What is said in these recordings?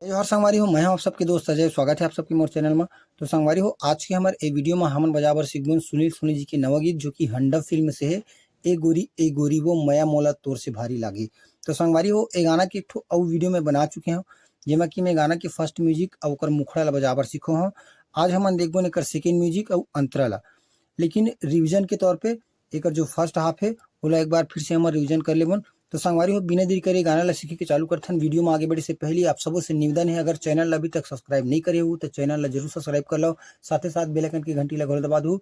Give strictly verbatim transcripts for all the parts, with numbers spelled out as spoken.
जोहार संगवारी हो, मैं हूं आप सबके दोस्त अजय। स्वागत है आप सबके मोर चैनल में। तो संगवारी हो, आज के हमर ए वीडियो में हमन बजाबर सीखबोन सुनील सोनी जी के नवा गीत, जो कि हंडा फिल्म से है, ए गोरी ए गोरी वो मया मोला तोर से भारी लागे। तो संगवारी हो, ए गाना के एक ठो अउ वीडियो में बना चुके हूं, जेमा कि मैं गाना के फर्स्ट म्यूजिक अउ ओकर मुखड़ा ला बजाबर सीखो हूं। आज हमन देखबोन एकर सेकंड म्यूजिक अउ अंतरा ला, लेकिन रिवीजन के तौर पे एकर जो फर्स्ट हाफ है, ओला एक बार फिर से हमर रिवीजन कर लेबोन। तो संगवारी हो, बिना देरी करे गाना ला सीखे के चालू करथन। वीडियो में आगे बढ़े से पहले आप सबो से निवेदन है, अगर चैनल ला अभी तक सब्सक्राइब नहीं करे हो तो चैनल ला जरूर सब्सक्राइब कर लो, साथे साथ बेल आइकन की घंटी ला घलो दबा दो।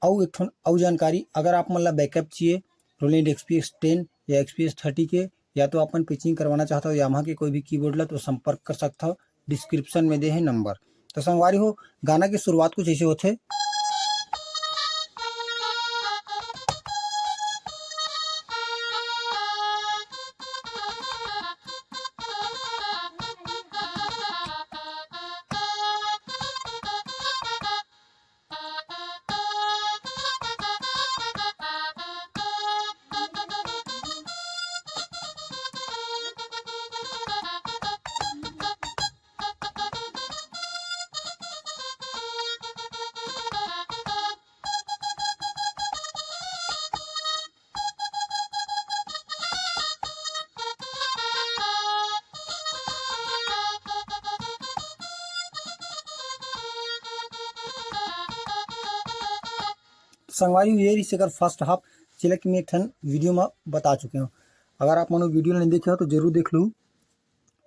अउ एक ठन अउ जानकारी, अगर आप मन ला बैकअप चाहिए रोलैंड एक्सपीएस टेन या एक्सपीएस थर्टी के, या तो अपन पिचिंग करवाना चाहता हो यामाहा के कोई भी कीबोर्ड ला, तो संपर्क कर सकता हो, डिस्क्रिप्शन में दे है नंबर। तो संगवारी हो, गाना की शुरुआत कुछ ऐसे होते। संगवारी हो, ये रहिस एकर फर्स्ट हाफ, जेला कि मैं एक ठन वीडियो में बता चुके हूँ। अगर आप मन वीडियो नहीं देखे हो तो जरूर देख लू।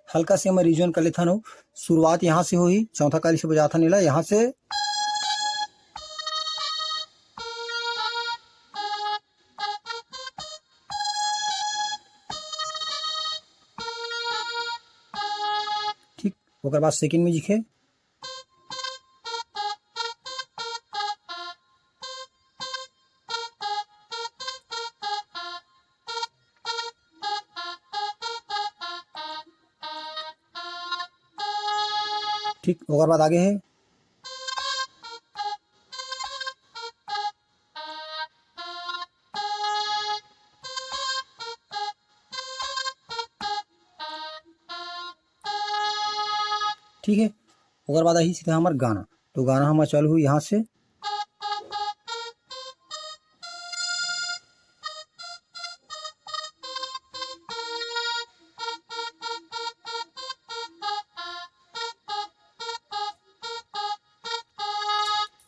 हल्का से मैं रिवीजन कर लेथन। शुरुआत यहाँ से होही, चौथा कली से बजाथन एला, यहाँ से। ठीक, ओकर बाद सेकंड म्यूजिक है। ठीक, ओकर बाद आगे है। ठीक है, ओकर बाद आही सीधा हमर गाना। तो गाना हमर चालू हुई यहाँ से।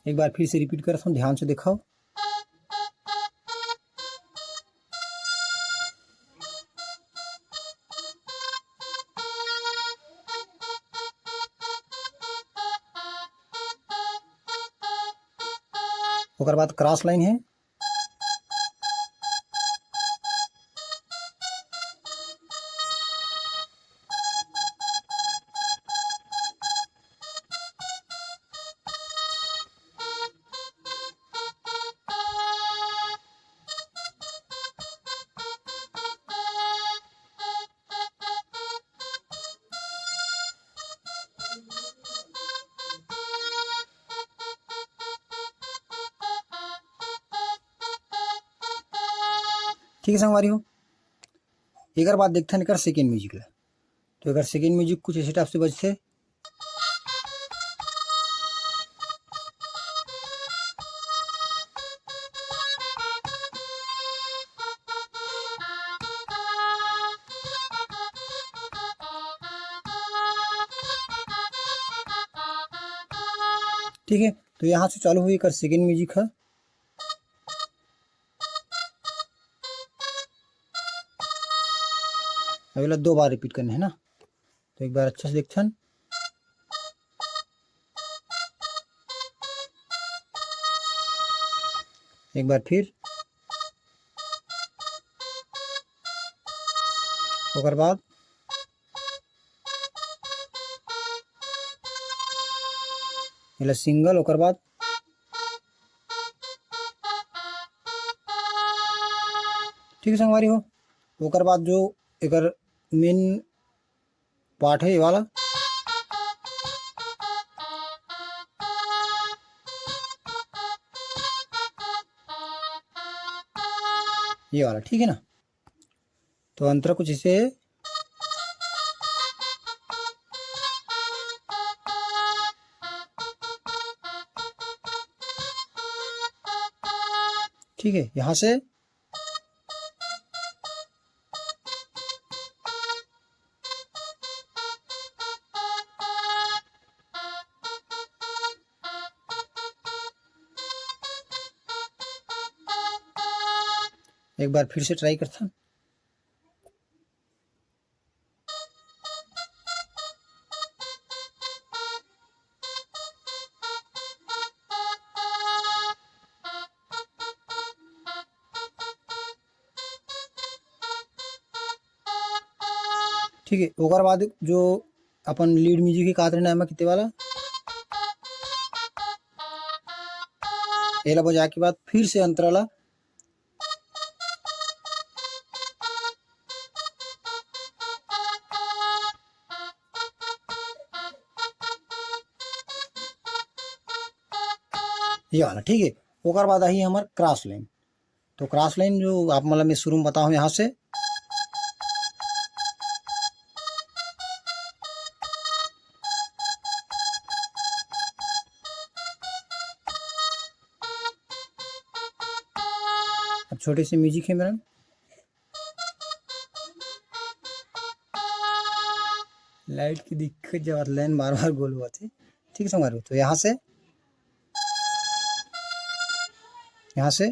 एक बार फिर से रिपीट करत हूँ, ध्यान से देखो। ओकर बाद क्रॉस लाइन है। ठीक है संगवारी हो, एकर बाद देखथन एकर सेकंड म्यूजिक ला। तो एकर सेकंड म्यूजिक कुछ ऐसे टाइप से बजथे। ठीक है, तो यहाँ से चालू हुई एकर सेकंड म्यूजिक है। अब एला दो बार रिपीट करना है ना, तो एक बार अच्छा से देखथन। एक बार फिर, ओकर बाद एला सिंगल, ओकर बाद ठीक है संगवारी हो, ओकर बाद जो एकर मेन पार्ट है ये वाला, ये वाला, ठीक है ना। तो अंतरा कुछ इसे, ठीक है, यहाँ से एक बार फिर से ट्राई करथन। ठीक है, ओकर बाद जो अपन लीड म्यूजिक के कात रहना है, मैं कितने वाला, एला बजा के बाद फिर से अंतरा ला ये वाला, ठीक है। ओकर बाद आही हमर क्रॉस लाइन। तो क्रॉस लाइन जो आप, मतलब, मैं शुरू में बताऊँ यहाँ से, अब छोटे से म्यूजिक है मेरा। लाइट की दिक्कत, जब लाइन बार बार गोल हुआ थे। ठीक है संगवारी हो, तो यहाँ से, यहाँ से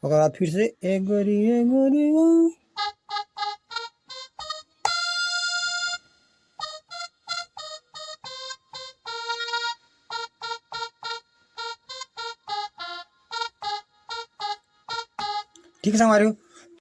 ओकर बाद फिर से ए गोरी, ए गोरी, ओ। ठीक है संगवारी हो,